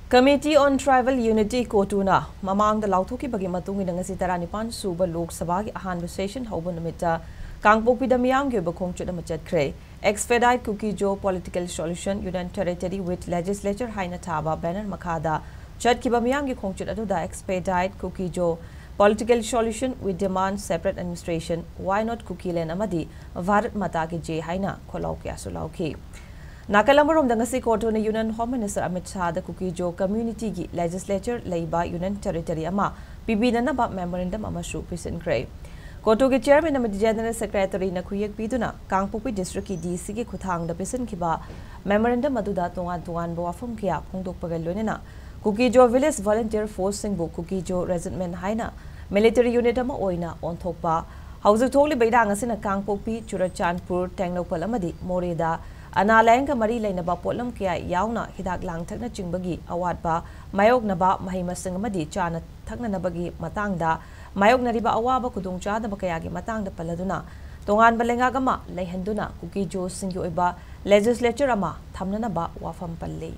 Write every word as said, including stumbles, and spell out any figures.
Committee on Tribal Unity, COTU ꯅ ꯃꯃꯥꯡꯗ ꯂꯥꯎꯊꯣꯛꯈꯤꯕꯒꯤ ꯃꯇꯨꯡ ꯏꯟꯅ ꯉꯁꯤ ꯇꯔꯥꯅꯤꯄꯥꯟ ꯁꯨꯕ ꯂꯣꯛ ꯁꯚꯥꯒꯤ ꯑꯍꯥꯟꯕ ꯁꯦꯁꯟ ꯍꯧꯕ ꯅꯨꯃꯤꯠꯇ ꯀꯥꯡꯄꯣꯛꯄꯤꯗ ꯃꯤꯌꯥꯝꯒꯤ ꯑꯣꯏꯕ ꯈꯣꯡꯆꯠ ꯑꯃ ꯆꯠꯈ꯭ꯔꯦ꯫ Expedite Kuki-Zo Political Solution, Union Territory with Legislature ꯍꯥꯏꯅ ꯊꯥꯕ ꯕꯦꯅꯔ ꯃꯈꯥꯗ ꯆꯠꯈꯤꯕ ꯃꯤꯌꯥꯝꯒꯤ ꯈꯣꯡꯆꯠ ꯑꯗꯨꯗ Expedite Kuki-Zo Political Solution, We Demand Separate Administration, Why Not Kukiland ꯑꯃꯗꯤ Bharat Mata Ki Jai ꯍꯥꯏꯅ ꯈꯣꯜꯂꯥꯎ ꯀꯌꯥꯁꯨ ꯂꯥꯎꯈꯤ꯫ ꯅꯥꯀꯜ ꯑꯃꯔꯣꯝꯗ ꯉꯁꯤ COTU ꯅ Union Home Minister Amit ꯁꯥꯍꯗ Kuki-Zo community ꯒꯤ legislature ꯂꯩꯕ Union Territory ꯑꯃ ꯄꯤꯕꯤꯅꯅꯕ memorandum ꯑꯃꯁꯨ ꯄꯤꯁꯤꯟꯈ꯭ꯔꯦ꯫ COTU ꯒꯤ chairman ꯑꯃꯗꯤ general secretary ꯅ ꯈꯨꯌꯦꯛ ꯄꯤꯗꯨꯅ ꯀꯥꯡꯄꯣꯛꯄꯤ district ꯀꯤ DC ꯒꯤ ꯈꯨꯠꯊꯥꯡꯗ ꯄꯤꯁꯤꯟꯈꯤꯕ memorandum ꯑꯗꯨꯗ ꯇꯣꯉꯥꯟ ꯇꯣꯉꯥꯟꯕ ꯋꯥꯐꯝ ꯀꯌꯥ ꯐꯣꯡꯗꯣꯛꯄꯒ ꯂꯣꯏꯅꯅ Kuki-Zo village volunteer force ꯁꯤꯡꯕꯨ Kuki-Zo regiment ꯍꯥꯏꯅ military unit ꯑꯃ ꯑꯣꯏꯅ ꯑꯣꯟꯊꯣꯛꯄ, ꯍꯧꯖꯤꯛ ꯊꯣꯛꯂꯤꯕ ꯏꯔꯥꯡ ꯑꯁꯤꯅ ꯀꯥꯡꯄꯣꯛꯄꯤ, ꯆꯨꯔꯆꯥꯟꯄꯨꯔ, ꯇꯦꯡꯅꯧꯄꯜ ꯑꯃꯗꯤ ꯃꯣꯔꯦꯗ ꯑꯅꯥ ꯂꯥꯌꯦꯡꯒ ꯃꯔꯤ ꯂꯩꯅꯕ ꯄꯣꯠꯂꯝ ꯀꯌꯥ ꯌꯥꯎꯅ ꯍꯤꯗꯥꯛ ꯂꯥꯡꯊꯛꯅꯆꯤꯡꯕꯒꯤ ꯑꯋꯥꯠꯄ ꯃꯥꯌꯣꯛꯅꯕ, ꯃꯍꯩ ꯃꯁꯤꯡ ꯑꯃꯗꯤ ꯆꯥꯅ ꯊꯛꯅꯅꯕꯒꯤ ꯃꯇꯥꯡꯗ ꯃꯥꯌꯣꯛꯅꯔꯤꯕ ꯑꯋꯥꯕ ꯈꯨꯗꯣꯡꯆꯥꯗꯕ ꯀꯌꯥꯒꯤ ꯃꯇꯥꯡꯗ ꯄꯜꯂꯗꯨꯅ ꯇꯣꯉꯥꯟꯕ ꯂꯩꯉꯥꯛ ꯑꯃ ꯂꯩꯍꯟꯗꯨꯅ Kuki-Zo ꯁꯤꯡꯒꯤ ꯑꯣꯏꯕ legislature ꯑꯃ ꯊꯝꯅꯅꯕ ꯋꯥꯐꯝ ꯄꯜꯂꯤ꯫